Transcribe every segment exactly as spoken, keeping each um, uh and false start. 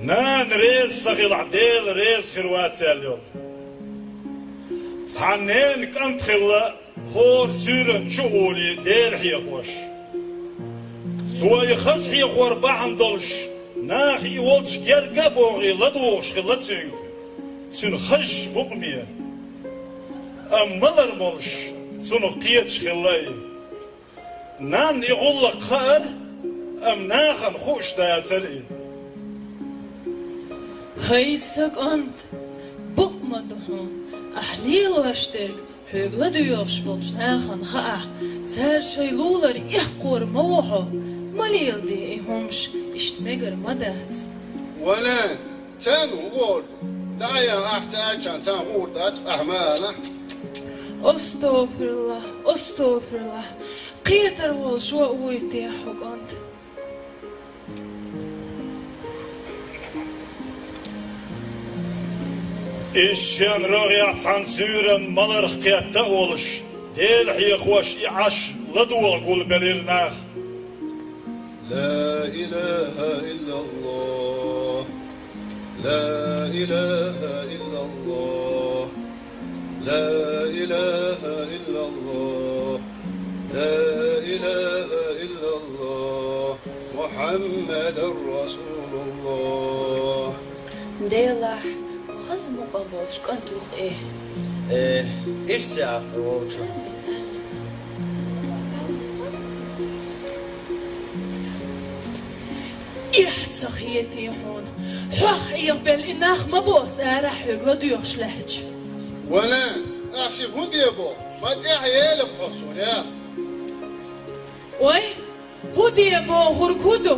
Нана реза ца хилахь, Дела реза хир вац аьлла йолу. Цхьана ненан кӀант хилла, хӀора суьйранна чу а волий, Дела хьехош. Цо и хаза хьехор бахьана долуш, наха и волчу герга а богӀий ладугӀуш хилла цуьнга, цуьнан хазачу букъаме. Амма малар молуш, цунах кхеташ хилла и. Нанна и гӀуллакх хаьара, амма нахана хууш дацара и. ХӀай сан кӀант, бакъ ма ду хьуна, ахь лелош дерг хьоьга ладоьгӀуш болчу нахана хаахь, цара шайн лулара эккхор ма ву хьо, ма леладе и хӀумаш, иштта мегар ма дац. Валан, царна хӀун хуур ду? ДӀа а ян ахь цаьрчарна, царна хуур дац, ахь ма ала. Астагфируллах, астагфируллах. Кхетар волуш ван вуй те хьо, кӀант? Иза шен рогӀехь цхьана суьйранна маларх кхетта а волуш, Дела хьехош и Ӏаш ладогӀа гулбелира нах. لا إله إلا الله. لا إله إلا الله. لا إله إلا الله. لا إله إلا الله. محمد رسول الله. Делахь, хаза мукъа болуш кӀант ву-кх и. Э, ирсе ахка волчу. Эхь ца хетий хьуна? Хьох Ӏехабелла и нах ма боцу арахь хьоьга ладоьгӀуш лаьтташ. Валан, ахь ши хӀун де боху? Ма тӀаьхьа елира хьо суна, я? Ой, хӀун де бохург хӀун ду?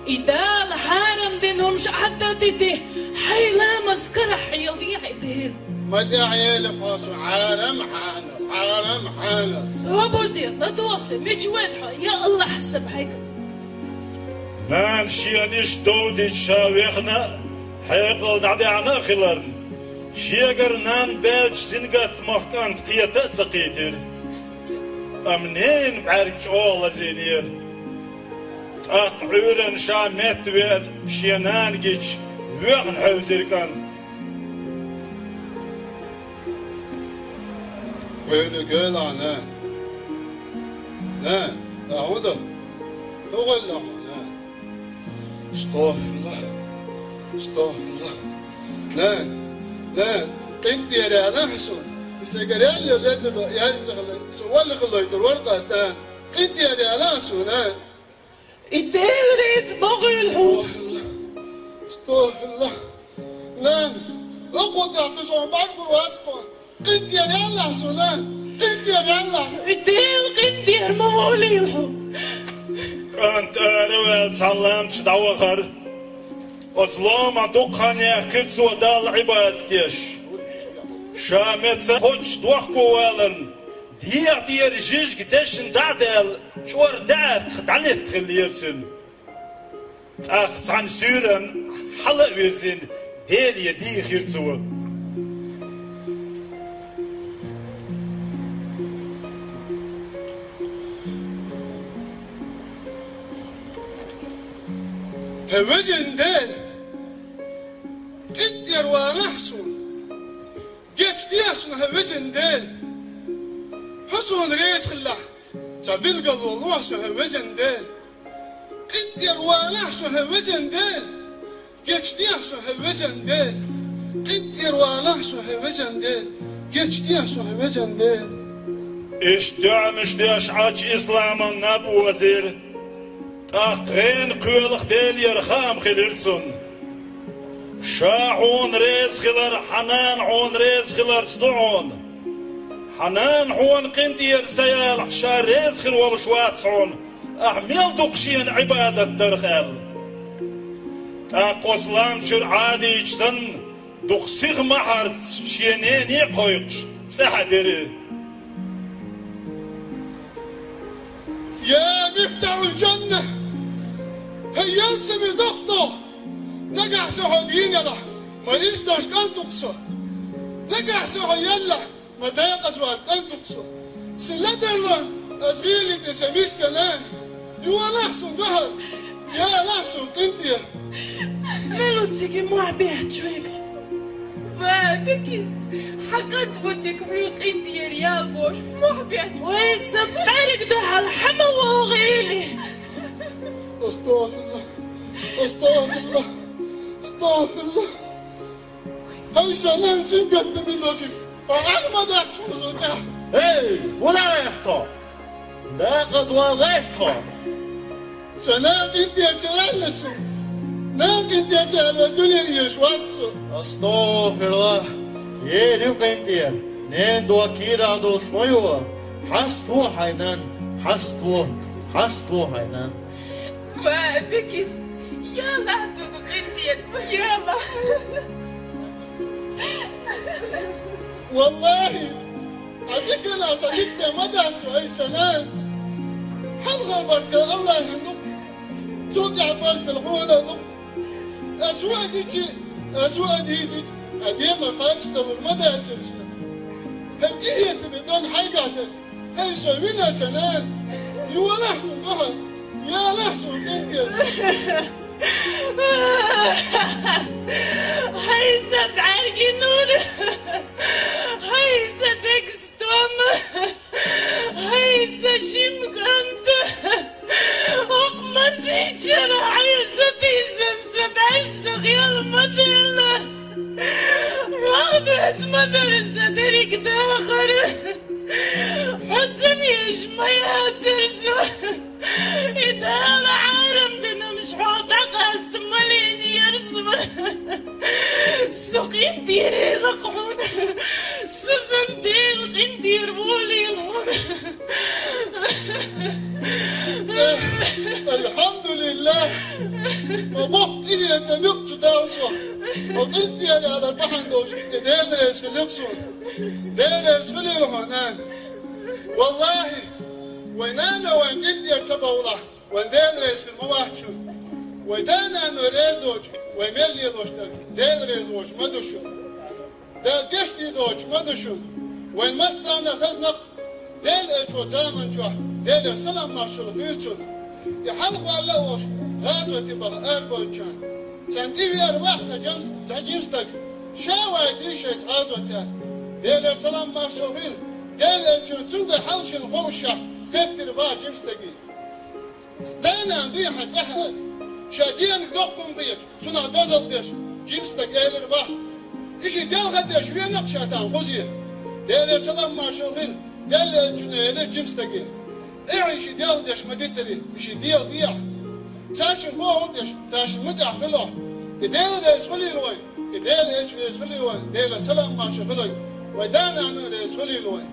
И Дала хьарам дина хӀумаш Ӏадда дити, хьайн ламаз карахь хьелдехьа и Дела. Ма тӀаьхьа елира хьо суна, хьарам хьанал, хьарам хьанал. Собар де, ладогӀа се, мича вайта хьо, я Аллахь, сан бӀаьрг. Нана шена иштта дов дича ша вехна а, хьекъал дӀадаьхьна а хиларна, шегара нанна баьллачу сингаттамах кӀант кхета а ца кхийтира. Амма ненан бӀаьрг чӀогӀа лазийнера. ТӀаккха Ӏуьйранна ша метта веана шен нана гича, воьхна хьевзира кӀант. Вайна гелахь, нана. Нана, ахьа хӀун дан? ХӀун гӀеллехь, нана? Астагфируллах. Астагфируллах. Нана, нана, къинтӀера ялахь суна. Иза эгер ял йо ледарло, ял ца хилла, со валла хилла йитар вара кхас, нана. КъинтӀера ялахь суна, нана. И Дела реза бохийла хьуна. Астагфируллах. Нана, лакхо тӀехь ду сон бӀаьргур вац кхо. КъинтӀера ялахь суна, нана. КъинтӀера ялахь. И Дела къинтӀера ма волийла хьуна. КӀант ара а ваьлла цхьана лам чу дӀавахара. Оцу ломан дукха хан яьккхира цо Далла Ӏибадат деш. Ша меца хоттуш дохко валарна, дегӀан тӀера жижиг дешна дӀа а даьлла, чӀор даьӀахках дӀалетта хиллера цуьнан. ТӀаккха цхьана суьйранна хьала а вирзина, Деле дийхира цо. ХӀай везан Дела, къинтӀера валахь суна. Гечдехьа суна, хӀай везан Дела. Хьо суна реза хилалахь, цхьа билгало лохь суна, хӀай везан Дела. КъинтӀера валахь суна, хӀай везан Дела. Гечдехьа суна, хӀай везан Дела. КъинтӀера валахь суна, хӀай везан Дела. Гечдехьа суна, хӀай везан Дела. Иштта доӀанаш деш Ӏачу Исламан наб озийра. ТӀаккха гӀенах кхоьлуш Делера хаам хилира цунна. Ша хьуна реза хилар хьан нана хьуна реза хиларца ду хьуна. Хьан нана хьуна къинтӀера ца ялахь, ша реза хир волуш вац хьуна, ахь мел дукха шена Ӏибадат дарх аьлла. ТӀаккха оцу лам чуьра Ӏадийча санна, дукха сиха ма хьарца шен нене а кхойкхуш, цӀе хьаьдира. Я мифтахьул джанна, хӀай ялсаман дохко, нагахь со хьо дийна ялахь, ма иштта долуш кӀант ву-кх со. Нагахь со хьо еллахь, ма декъаза вала кӀант ву-кх со. Сан ледарло ас гӀийлийта сан миска нана. Йолахь суна дуьхьал, ялахь суна къинтӀера. Мелуциги мухь бехчуй? Ва, бекис, хьакъат вуцик хӀу къинтӀера ял бош, мухь бехчуй? Вай, са бӀарг духьал хӀама вогӀийли. Астагфирулла, астагфирулла, астагфирулла. Хьай санан сингаттами логим. Ва гӀалма дахчу зуна. Эй, вулайхто! Дакъазва гӀерто! Ца накъин тӀе ца аьлла су. Накъин тӀе ца аьлла дуьне еш вац су. Астагфирулла. Е рукъин тӀе. Нен дуа кира дус мойва. Хьасто хьайнан, хьасто, хьасто хьайнан. Ва бикис, яла зуна къинтӀера, яла. Валлахи, Ӏа дикала ца дикка ма дац, ай санан. Хьалхар баркал Аллахьан ду. Цу тӀехь баркал хьуна ду. Ас ву а дичи, ас ву а дийцичи, а дегӀар кхачдалур ма дац аса. ХӀара кӀиетами дан хьайгахь дерг. Ай, со вина санан. Ювалахь сун дуьхьа. Ялахь сун тӀе. Хьай са бӀарги нур. Хьай са дегстом. Хьай са шимкант. Окъ масичара хьай са тисан са бӀарса гӀел ма делла. Вагъдас ма дарса дерриг дахар. Хьо ца веш ма яцар со. И Дала хьарам динамаш хьо дӀакъаста малин ярсма. Со къинтӀера лакхун. Со сан Дела къинтӀера волийла хьуна. Эх, алхьамдулиллах. Ма боху кӀиета муьлххачу Дала со. Ма къинтӀера ала бахьана долуш, и Дела реза хилира суна. Дела реза хилийла хьо, нана. Валлахи, вай нана вайн къинтӀера ца бовлахь, вайн Дела реза хир ма вац шуна. Вай да-нана реза доцуш, вай мел лелош дерг Дела реза воцуш ма ду шуна. Дала гечдийр доцуш ма ду шуна. Вайн массарна хезна-кх Делан элчан заман чохь, Делера салам маршалла хуьлда цунна. И хьалхаваьлла а волуш, гӀазоте баха арабевллачарна. Царна тӀевеара ваха цхьа жимс-, цхьа жима стаг. Ша вайтий шайца гӀазоте. Делера салам маршалла хуьлда, Делан элчано цуьнгара хьалха шена ховшшехь, хеттира баха жима стаге. Да-нана дуй хьан цӀахь аьлла. Ша дениг доккхун хеташ, цунах дозалла деш, жима стаг элира баха. И ши делха деш вена-кх ша тахана кхузе. Делера салам маршалла хуьлда, Делан элчано элира жима стаге. Эхь, и ши делха деш ма дитаре, и ши дегӀ дехьа. Царшинна бохург деш, царшинна муьтӀахь хилахь. И Дела реза хуьлийла вайн, и Делан элча реза хуьлийла вайн, Делера салам маршалла хуьлда вайн, вай да-нана а реза хуьлийла вайн.